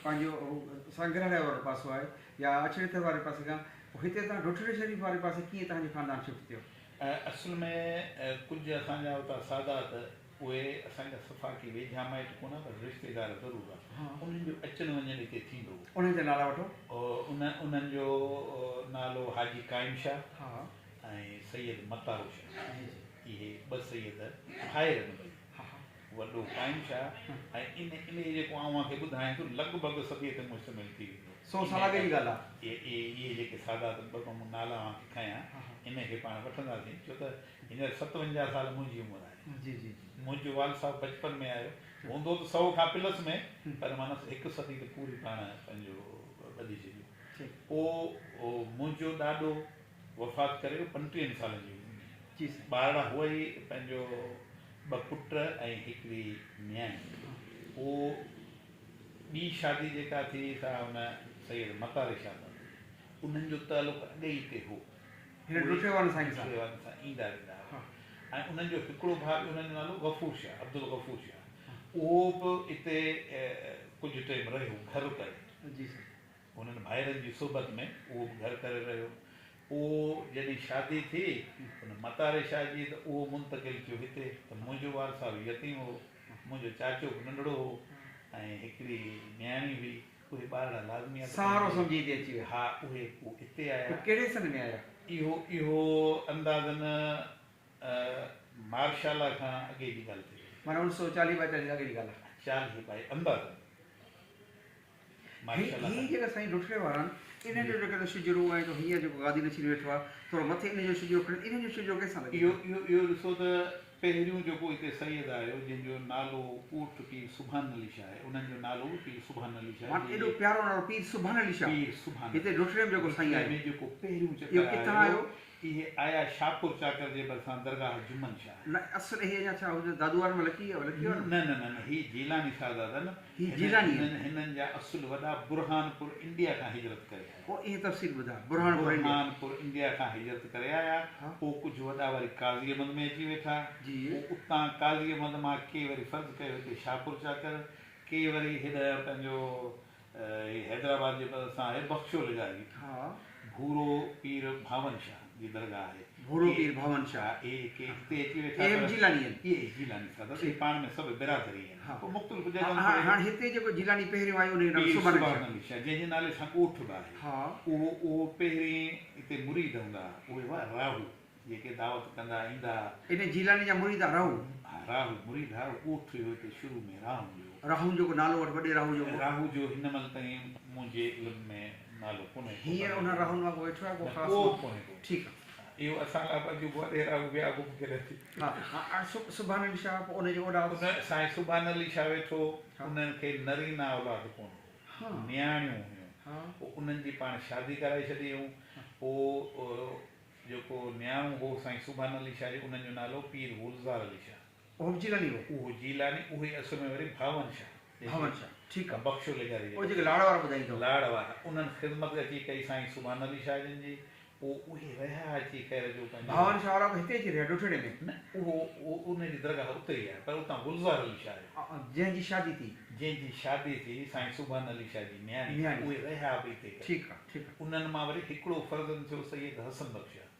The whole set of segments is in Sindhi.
پنهنجو سانگهڙ وارو پاسو آهي يا اڇڙي ٿر واري پاسي کان پوء هتي توهان ڊوٺڙي شريف واري پاسي ڪيئن توهان جو خاندان شفٽ ٿيو؟ اصل ۾ ڪجهه اسان جا اتان سادات اهي اسان جا صفا ڪي ويجها مائٽ ڪونه پر رشتيدار ضرور آ انهن جو اچڻ وڃڻ هتي ٿيندو هو. انهن جا نالا وٺو. انهن جو نالو حاجي قائم شاهه ۽ سيد متارو شاهه اهي ٻه سيد ڀائر آهن ٻئي. وڏو قائم شاهه ۽ ان انهيء جيڪو آئون اوهان کي ٻڌايان ٿو لڳ ڀڳ صديء تي مشتمل ٿي ويندو. سو سال اڳ جي ڳالهه آهي. اهي اهي جيڪي سادات ٻه مون نالا اوهان کي کنيا انهيء کي پاڻ وٺنداسين ڇو ته هينئر 57 سال منهنجي عمر آهي. جي جي جي. منهنجو والد صاحب بچپن ۾ آيو هوندو ته سئو کان پلس ۾ پر معنيٰ هڪ صدي ته پوري پاڻ پنهنجو ٻڌي ڇڏيو. پوء منهنجو ڏاڏو وفات ڪري ويو پنٽيهن سالن جي عمر ۾. جي سائين. ٻارڙا هئا ئي پنهنجو ٻه پٽ ۽ هڪڙي نياڻي. پوء ٻي شادي جيڪا ٿي سا ان سيد متاري شاهه سان ٿي. انهن جو تعلق اڳ ئي اتي هو. هن ڊوٺي وارن سائين سان. ڊوٺي وارن سان ايندا ويندا هئا. ۽ انهن جو هڪڙو ڀاء به انهن جو نالو غفور شاهه، عبدالغفور شاهه، اهو به اتي ڪجهه ٽيم رهيو گهر ڪري. جي سائين. انهن ڀائرن جي صحبت ۾ اهو به گهر ڪري رهيو. پوء جڏهن شادي ٿي ان متاري شاهه جي ته اهو منتقل ٿيو هتي ته منهنجو والد صاحب يتيم هو، منهنجو چاچو به ننڍڙو هو ۽ هڪڙي نياڻي هئي، اهي ٻارڙا لازمي آ ته سهارو سمجهي هتي اچي ويا. ها اهي پوء اتي آيا. پوء ڪهڙي سن ۾ آيا؟ اهو اهو اندازن مارشالا کان اڳي جي ڳالهه ٿي وئي. معنيٰ اڻ سو چاليهه ٻائيتاليهه اڳي جي ڳالهه آ. چاليهه ٻائي اندازن. هي هي جيڪا سائين ڊٺڙي وارا آهن انهن جو جيڪڏهن شجرو ۽ تو هينئر جيڪو گادي نشين ويٺو آهي ٿورو مٿي انهن جو شجرو کڻي انهن جو شجرو ڪنهن سان لڳي اهو اهو اهو ڏسو ته پهريون جيڪو هتي سيد آيو جنهن جو نالو ڳوٺ پير سبحان علي شاهه آهي انهن جو نالو به پير سبحان علي شاهه معنيٰ ايڏو پيارو نالو پير سبحان علي شاهه پير سبحان هتي ڊٺڙي ۾ جيڪو سائين آيو ۾ جيڪو پهريون چڪر اهو ڪٿان آيو اهي آيا شاهپور چاڪر جي ڀرسان درگاهه جمن شاهه. نه اصل اهي اڃا ڇا هجن دادو وارن مان لڪي لڪي وارن. نه نه نه نه هي جيلاني شاهزادا نه هي جيلاني آهن. هنن جا اصل وڏا برهانپور انڊيا کان هجرت ڪري آيا. پوء اهي تفصيل ٻڌاء برهانپور انڊيا. برهانپور انڊيا کان هجرت ڪري آيا پوء ڪجهه وڏا وري قاضي احمد ۾ اچي ويٺا جي. پوء اتان قاضي احمد مان ڪي وري فرض ڪيو هتي شاهپور چاڪر ڪي وري هيڏانهن پنهنجو هي حيدرآباد جي ڀرسان آهي بخشو لغاري. ها. ڀورو پير ڀاون شاهه جي درگاهه آهي. ڀورو پير ڀاون شاهه. ها اهي ڪي هتي اچي ويٺا اهي به جيلاني آهن. اهي جيلاني سادات اهي پاڻ ۾ سڀ برادري آهن. ها. پوء مختلف جڳهن ها تي. هاڻ هتي جيڪو جيلاني پهريون آيو ان جو نالو پير سبحان علي شاهه. سبحان علي شاهه جنهن جي نالي سان ڳوٺ به آهي. ها. اهو اهو پهرين هتي مريد هوندا ها اهي هئا راهو. جيڪي دعوت ڪندا ايندا. انهي جيلاني جا مريد ها راهو. ها راهو مريد ها ڳوٺ هيو هتي شروع ۾ راهون جو. راهون جو ڪو نالو وٺ وڏي راهو جو ڪو. راهو جو هن مهل تائين منهنجي علم ۾ نالو ڪونهي ڪو. هينئر انهن راهون مان ڪو ويٺو آهي ڪو نه خاص ڪو ماڻهو. ڪونهي ڪو. ٺيڪ آ. اهو اسان لاء به عجوبو آهي ته راهو ٻيا گم ڪڏهن ٿي. ها ها سبحان علي شاهه پوء ان جو اولاد. ان سائين سبحان علي شاهه ويٺو انهن کي نرينا اولاد ڪونه هو نياڻيون هيون پوء انهن جي پاڻ شادي ڪرائي ڇڏي هيون پوء جيڪو نياڻو هو سائين سبحان علي شاهه جو انهن جو نالو پير گلزار علي شاهه. اهو به جيلاني هو. اهو جيلاني اهي اصل ۾ وري ڀاون شاهه. ڀاون شاهه ٺيڪ آ. بخشو لغاري جي. اهي جيڪي لاڙ وارا ٻڌائيندو. لاڙ وارا انهن خدمت اچي ڪئي سائين سبحان علي شاهه جن جي پوء اهي رهيا اچي خير جو پنهنجو. ڀاون شاهه وارا به هتي اچي رهيا ڊوٺڙي ۾. نه اهو ان جي درگاهه اتي ئي آهي پر اتان گلزار علي شاهه جو. جنهن جي شادي ٿي. جنهن جي شادي ٿي سائين سبحان علي شاهه جي نياڻي اهي رهيا به اتي ڪري. ٺيڪ آ ٺيڪ آ. انهن مان وري هڪڙو فرزند ٿيو سيد حسن بخش شاهه.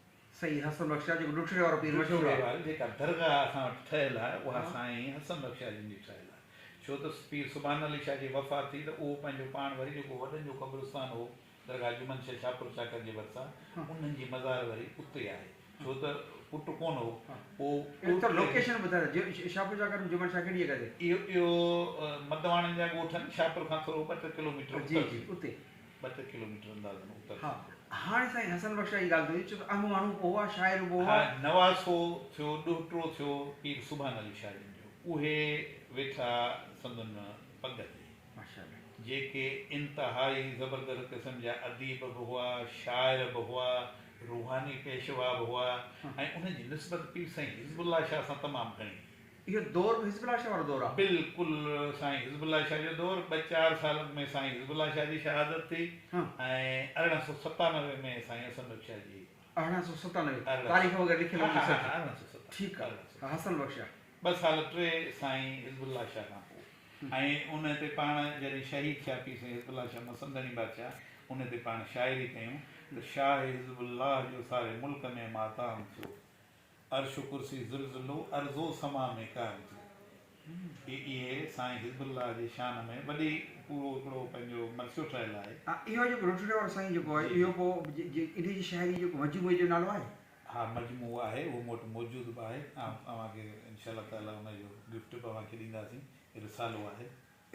سيد حسن بخش شاهه جيڪو ڊوٺڙي وارو پير مشهور ڊوٺڙي آ. واري جيڪا درگاهه اسان وٽ ٺهيل آهي اها سائين حسن بخش شاهه جن جي ٺهيل آهي. ڇو ته پير سبحان علي شاهه جي وفات ٿي ته اهو پنهنجو پاڻ وري جيڪو وڏن جو قبرستان هو درگاهه جمن شاهه شاهپور چاڪر جي ڀرسان انهن جي مزار وري اتي آهي. ڇو ته پٽ ڪونه هو پوء اهو ٿورو لوڪيشن ٻڌاء ته شاهپور چاڪر ۾ جمن شاهه ڪهڙي جڳهه تي؟ اهو اهو مدواڻن جا ڳوٺ آهن شاهپور کان ٿورو ٻه ٽي ڪلوميٽر جي اتر جي اتي. ٻه ٽي ڪلوميٽر اندازن اتر ها هاڻي سائين حسن بخش جي ڳالهه ٿي ڇو ته اهم ماڻهو به هئا شاعر به ها هئا. نواسو ٿيو ڏوهٽو ٿيو پير سبحان علي شاهه جن جو اهي ويٺا سندن پڳ تي. ماشاءالله. جيڪي انتهائي زبردست قسم جا اديب به هئا شاعر به هئا روحاني پيشوا به هئا ۽ انهن جي نسبت پير سائين حزب الله شاهه سان تمام گهڻي هئي. اهو دور به حزب الله شاهه وارو دور آهي. بلڪل سائين حزب الله شاهه جو دور، ٻه چار سال اڳ ۾ سائين حزب الله شاهه جي شهادت ٿي ۽ 1897 ۾ سائين حسن بخش شاهه جي. 1897 تاريخ وغيره لکيل هوندي ها ها 1897 ٺيڪ آهي حسن بخش شاهه. ٻه سال ٽي سائين حزب الله شاهه کان پوء. ۽ ان تي پاڻ جڏهن شهيد ٿيا پير سائين حزب الله شاهه مسندڻي بادشاهه ان تي پاڻ شاعري ڪيون ته شاهه حزب الله جو ساري ملڪ ۾ ماتام ٿيو، عرش و ڪرسي زلزلو ارض و سما ۾ قائم ٿيو. اهي سائين حزب الله جي شان ۾ وڏي پورو هڪڙو پنهنجو مرثيو ٺهيل آهي. اهو جيڪو رٺڙي وارو سائين جيڪو آهي اهو پوء انهي جي شاعري جيڪو مجموعي جو نالو آهي؟ ها مجموعو آهي اهو مون وٽ موجود به آهي آئون اوهان کي انشاء الله تعالي ان جو گفٽ به اوهان کي ڏينداسين رسالو آهي.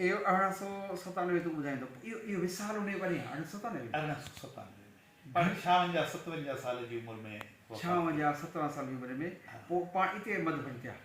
اهو 1897 تون ٻڌائين ٿو اهو اهو وصال انهي ڪڏهن 1897 ۾؟ 1897 ۾ پاڻ ڇاونجاهه ستونجاهه سال جي عمر ۾ وفات ڪئي. ڇاونجاهه ستونجاهه سال جي عمر ۾ پوء پاڻ اتي مدفن ٿيا.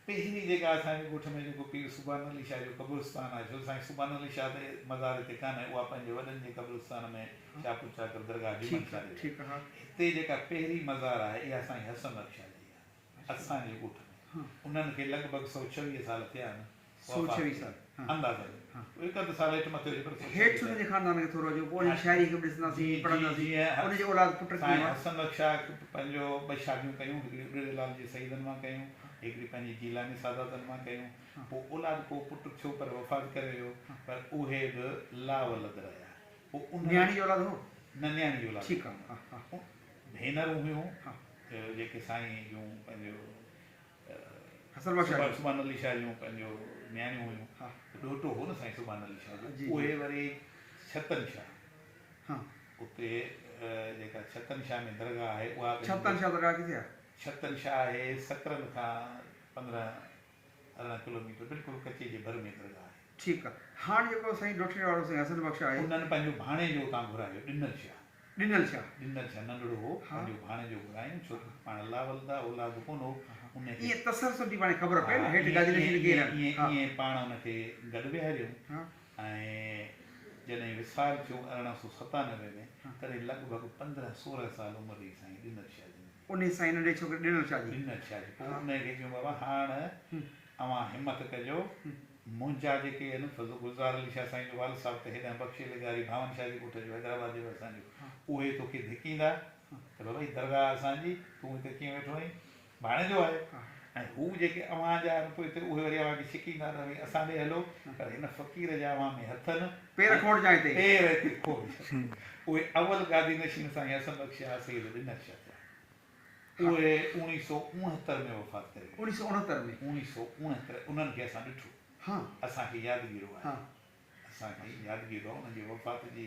پهرين جيڪا اسان جي ڳوٺ ۾ جيڪو پير سبحان علي شاهه جو قبرستان آهي ڇو ته سائين سبحان علي شاهه ته مزار هتي ڪانهي اها پنهنجي وڏن جي قبرستان ۾ شاهپور چاڪر درگاهه جمن شاهه جي آهي. هتي جيڪا پهرين مزار آهي اها سائين حسن بخش شاهه جي آهي اسان جي ڳوٺ ۾ انهن کي لڳ ڀڳ 126 سال ٿيا آهن. 126 سال اندازن هڪ اڌ سال هيٺ مٿي هجي پر هيٺ ان جي خاندان کي ٿورو جو پوء ان جي شاعري کي به ڏسنداسين پڙهنداسين ان جي اولاد پٽ ڪيئن سائين حسن بخش شاهه پنهنجو ٻه شاديون ڪيون هڪڙي اڏيري لال جي سيدن مان ڪيون هڪڙي پنهنجي جيلاني ساداتن مان ڪيون پوء اولاد ڪو پٽ ٿيو پر وفات ڪري ويو پر اهي به لاولد رهيا پوء ان نياڻي جو اولاد هو نه نياڻي جو اولاد ٺيڪ آ ڀينرون هيون جيڪي سائين جون پنهنجو حسن بخش شاهه سبحان علي شاهه جون پنهنجو نياڻيون هيون ڏوهٽو هو نه سائين سبحان علي شاهه جو اهي وري ڇتن شاهه اتي جيڪا ڇتن شاهه ۾ درگاهه آهي اها ڇتن شاهه درگاهه ڪٿي آهي؟ ڇتن شاهه آهي سڪرن کان 15 18 ڪلوميٽر بلڪل ڪچي جي ڀر ۾ درگاهه آهي. ٺيڪ آهي هاڻ جيڪو سائين ڏوٺڙي وارو سائين حسن بخش آهي. انهن پنهنجو ڀاڻيجو اتان گهرايو ڏنل شاهه. ڏنل شاهه. ڏنل شاهه ننڍڙو هو، پنهنجو ڀاڻيجو گهرايائون، ڇو ته پاڻ لاولدا اولاد ڪونه هو، ان کي. ائين تسلسل جي پاڻ کي خبر پئي نه، هيٺ گادي نشين ڪير آهن. ائين پاڻ ان کي گڏ ويهاريون ۽ جڏهن وصال ٿيو 1897 ۾، تڏهن لڳ ڀڳ 15 16 سال عمر هئي سائين ڏنل شاهه جي. انهي سائين ننڍي ڇوڪري ڏنل شاهه جي. ڏنل شاهه جي. پوء انهي کي چيون بابا هاڻ اوهان همت ڪجو، منهنجا جيڪي آهن فضل گلزار علي شاهه سائين جو والد صاحب ته هيڏانهن بخشي لغاري ڀاون شاهه جي ڳوٺ جو حيدرآباد جي ڀرسان جو اهي توکي ڌڪيندا ته بابا هي درگاهه اسان جي تون هتي ڪيئن ويٺو آهين ڀاڻيجو آهي ۽ هو جيڪي اوهان جا آهن پوء هتي اهي وري اوهان کي ڇڪيندا ته اوهين اسان ڏي هلو پر هن فقير جا اوهان ۾ هٿ نه پير کوڙجان هتي پير هتي کوڙجان اهي اول گادي نشين سائين حسن بخش شاهه سيد ڏنل شاهه ٿيا. اهي 1969 ۾ وفات ڪري ويا. 1969 ۾؟ 1969 انهن کي اسان ڏٺو. اسان کي يادگيرو آهي. اسان کي يادگيرو آهي. انهن جي وفات جي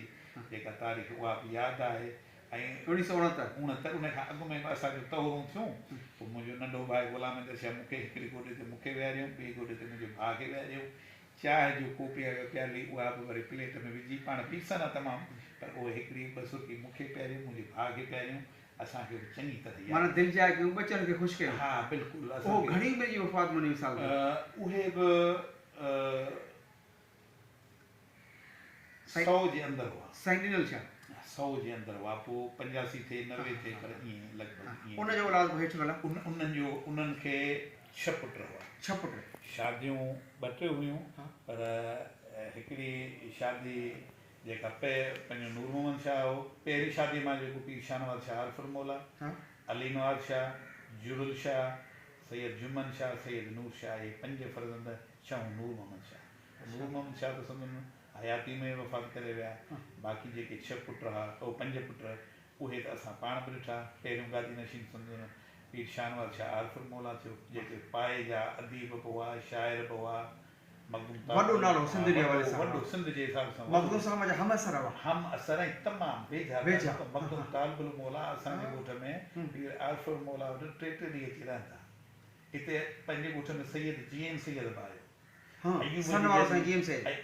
جيڪا تاريخ اها به ياد آهي ۽ 1969. 69 ان کان اڳ ۾ به اسان جون طهورون ٿيون. پوء منهنجو ننڍو ڀاء غلام حيدر شاهه مون کي هڪڙي گوڏي تي مون کي ويهاريائون، ٻئي گوڏي تي منهنجي ڀاء کي ويهاريائون. چانهه جو ڪوپ يا پيالي اها به وري پليٽ ۾ وجهي پاڻ پيسندا تمام پر اهي هڪڙي ٻه سرڪي مون کي پياريون، منهنجي ڀاء کي پياريون. اسان کي به چڱي طرح ياد. معنيٰ دلجاء ڪيون، ٻچن کي خوش ڪيون. ها بلڪل اسان اهو گهڻي عمر جي وفات منهنجي مثال ٿيو. اهي به سئو جي اندر هئا. سائين ڏنل شاهه. سئو جي اندر هئا پوء 85 ٿئي 90 ٿئي پر ائين لڳ ڀڳ ائين. ان جو اولاد پوء هيٺ ڀلا. انهن جو انهن کي ڇهه پٽ هئا. ڇهه پٽ. شاديون ٻه ٽي هيون پر هڪڙي شادي جيڪا پنهنجو نور محمد شاهه هو، پهرين شاديء مان جيڪو پير شاهنواز شاهه عارف الموليٰ، علي نواز شاهه، جڙل شاهه، سيد جمن شاهه، سيد نور شاهه اهي پنج فرزند، ڇهون نور محمد شاهه. نور محمد شاهه ته سندن حياتيء ۾ ئي وفات ڪري ويا، باقي جيڪي ڇهه پٽ ها، اهو پنج پٽ، اهي ته اسان پاڻ به ڏٺا. پهريون گادي نشين سندن پير شاهنواز شاهه عارف الموليٰ ٿيو، جيڪي پائي جا اديب به هئا، شاعر به هئا، وڏو نالو سنڌ جي حوالي سان وڏو سنڌ جي حساب سان مخدوم صاحب جا هم عصر هئا. هم عصر ۽ تمام ويجها تعلق. مخدوم طالب الموليٰ اسان جي ڳوٺ ۾ پير عارف الموليٰ وٽ ٽي ٽي ڏينهن اچي رهندا. هتي پنهنجي ڳوٺ ۾ سيد جي ايم سيد به آيو.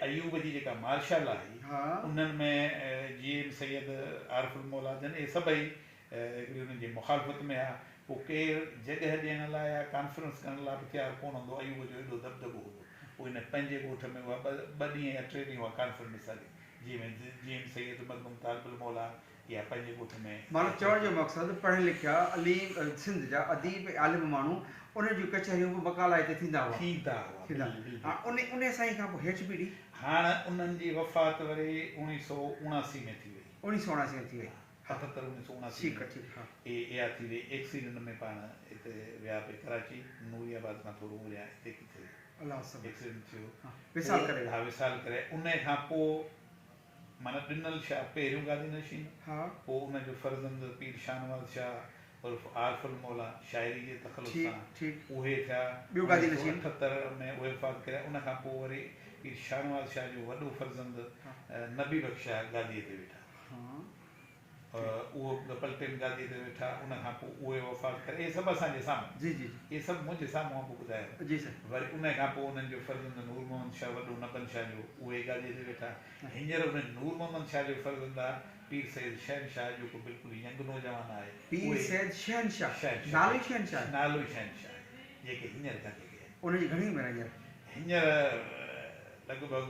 ايوب جي جيڪا مارشل آهي انهن ۾ جي ايم سيد، عارف الموليٰ جن اهي سڀئي هڪڙي انهن جي مخالفت ۾ آ، پوء ڪير جڳهه ڏيڻ لاء يا ڪانفرنس ڪرڻ لاء به تيار ڪونه هوندو، ايوب جو ايڏو دٻدٻو هوندو. پوء هن پنهنجي ڳوٺ ۾ اها ٻه ڏينهن يا ٽي ڏينهن اها ڪانفرنس هلي، جنهن ۾ جي ايم سيد، مخدوم طالب الموليٰ اها پنهنجي ڳوٺ ۾. معنيٰ چوڻ جو مقصد پڙهيل لکيا عليم سنڌ جا اديب ۽ عالم ماڻهو انهن جون ڪچهريون به مقالا هتي ٿيندا هئا. ٿيندا هئا، بلڪل. هاڻ انهي سائين کان پوء هيٺ پيڙهي. هاڻ انهن جي وفات وري 1979 ۾ ٿي وئي. 1979 ۾ ٿي وئي. 78 1979 ٺيڪ آ ٺيڪ ها. اي اها ٿي وئي ايڪسيڊنٽ ۾ پاڻ هتي ويا پئي ڪراچي نوري آباد کان ٿورو اوريان هتي ڪٿي. الله سڀ ايڪسيڊنٽ ٿيو. ها وصال ڪري ها وصال ڪري انهي کان پوء معنيٰ ڏنل شاهه پهريون گادي نشين ها. پوء ان جو فرزند پير شاهنواز شاهه عرف عارف الموليٰ شاعري جي تخلص ٺيڪ سان ٺيڪ اهي ٿيا. ٻيو گادي نشين 1978 ۾ اهي وفات ڪريا ان کان پوء وري پير شاهنواز شاهه جو وڏو فرزند ها. نبي بخش شاهه گاديء تي ويٺا. ها. اهو ڳپل ٽيم گاديء تي ويٺا، ان کان پوء اهي وفات ڪري، اهي سڀ اسان جي سامهون، جي جي. اهي سڀ منهنجي سامهون آئون پيو ٻڌايان. جي سائين. وري ان کان پوء انهن جو فرزند نور محمد شاهه وڏو نبن شاهه جو، اهي گاديء تي ويٺا. هينئر ان نور محمد شاهه جو فرزند آهي پير سيد شهنشاهه جيڪو بلڪل ينگ نوجوان آهي. پير اهي سيد شهنشاهه، شهنشاهه نالو ئي شهنشاهه آهي. نالو ئي شهنشاهه آهي، جيڪي هينئر گاديء تي آهن. ان جي گهڻي عمر آهي هينئر؟ هينئر لڳ ڀڳ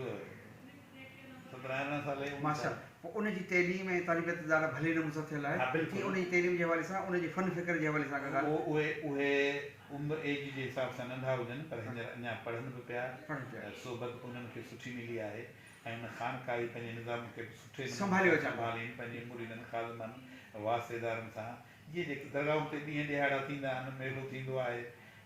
17 18 سال جي عمر ماشاء الله پوء ان جي تعليم ۽ تربيت ڏاڍا ڀلي نموني سان ٿيل آهي ها بلڪل ان جي تعليم جي حوالي سان ان جي فن فڪر جي حوالي سان ڪا ڳالهه اهي اهي عمر ايج جي حساب سان ننڍا هجن پر هينئر اڃا پڙهن به پيا پڙهن پيا صحبت به انهن کي سٺي ملي آهي ۽ ان خانقاهي پنهنجي نظام کي به سٺي نموني سنڀاليو سان اچن پيا سنڀالين پنهنجي مريدن خادمن واسطيدارن سان جيئن جيڪي درگاهن تي ڏينهن ڏهاڙا ٿيندا آهن ميلو ٿيندو آهي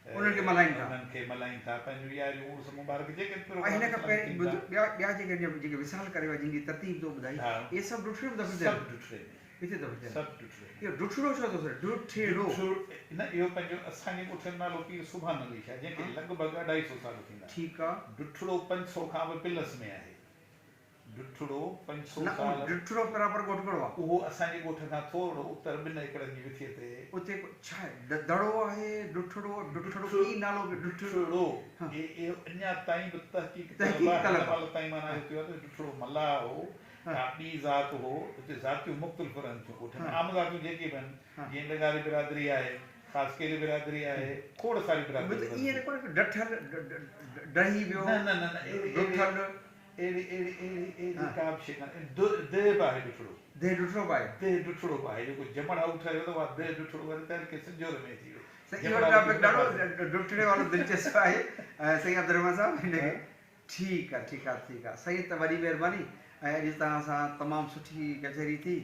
انهن کي ملهائين ٿا. انهن کي ملهائين ٿا پنهنجون ياريون عرس مبارڪ جيڪي به ۽ هن پروگرام کان اسلامي پهرين ٿين ٻڌ ٿا. ٻيا ٻيا جيڪي جيڪي وصال ڪري ويا جن جي ترتيب تو ٻڌائي ها اهي سڀ ڊٺڙي ۾ دفن ٿيل سڀ ڊٺڙي ۾ ڪٿي دفن ٿيل سڀ ڊٺڙي ۾. اهو ڊٺڙو ڇو ٿو سڏ ڊٺڙو. ڊٺڙو نه اهو پنهنجو اسان جي ڳوٺ جو نالو پير سبحان علي شاهه جنهن کي لڳ ڀڳ اڍائي سو سال ٿيندا. ٺيڪ آ. ڊٺڙو 500 کان به پلس ۾ آهي. ڊٺڙو 500 نه اهو سال. ڊٺڙو پراپر ڳوٺ ڪهڙو آ؟ اهو اسان جي ڳوٺ کان ٿورڙو اتر ٻن ايڪڙن جي وٿيء تي. اتي ڪو ڇا آهي؟ دڙو آهي؟ ڊٺڙو، ڊٺڙو ڪي نالو به ڊٺ. ڊٺڙو اهو اڃا تائين به تحقيق طلب تحقيق آهي. هن طلب آ. مهل تائين معنيٰ اهو ٿيو آهي ته ڊٺڙو ملاح هو ڪا ٻي ذات هو. اتي ذاتيون مختلف رهن ٿيون ڳوٺ ۾ عام ذاتيون جيڪي به آهن جيئن لغاري برادري آهي، خاصخيلي برادري آهي، کوڙ ساري برادريون مطلب رهن ائين نه ٿيون. ڪونهي ڪو ڊٺل ڊهي ويو نه نه نه نه اهڙي اهڙي ڊٺل. اهڙي اهڙي اهڙي اهڙي ڪا به شيء ڪانهي. ديهه به آهي ڊٺڙو. ديهه ڊٺڙو به آهي. ديهه ڊٺڙو به آهي. جيڪو جمڙ هائو ٺهيو ته اها ديهه ڊٺڙو وري تعلقي سنجهوري ۾ اچي وئي. سائين اهو جمڙ هائو ٽاپڪ هن ڏاڍو پاسي. ڊٺڙي وارو دلچسپ آهي سائين عبدالرحمان صاحب هن کي ٺيڪ آ ٺيڪ آ ٺيڪ آ سائين ته وڏي مهرباني ۽ اڄ توهان سان تمام سٺي ڪچهري ٿي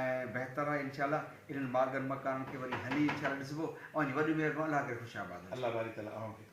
۽ بهتر آ انشاء الله انهن ماڳن مڪانن کي وري هلي انشاء الله ڏسبو اوهان جي وڏي مهرباني الله ڪري خوش آباد هجي. الله باري تعالي اوهان کي.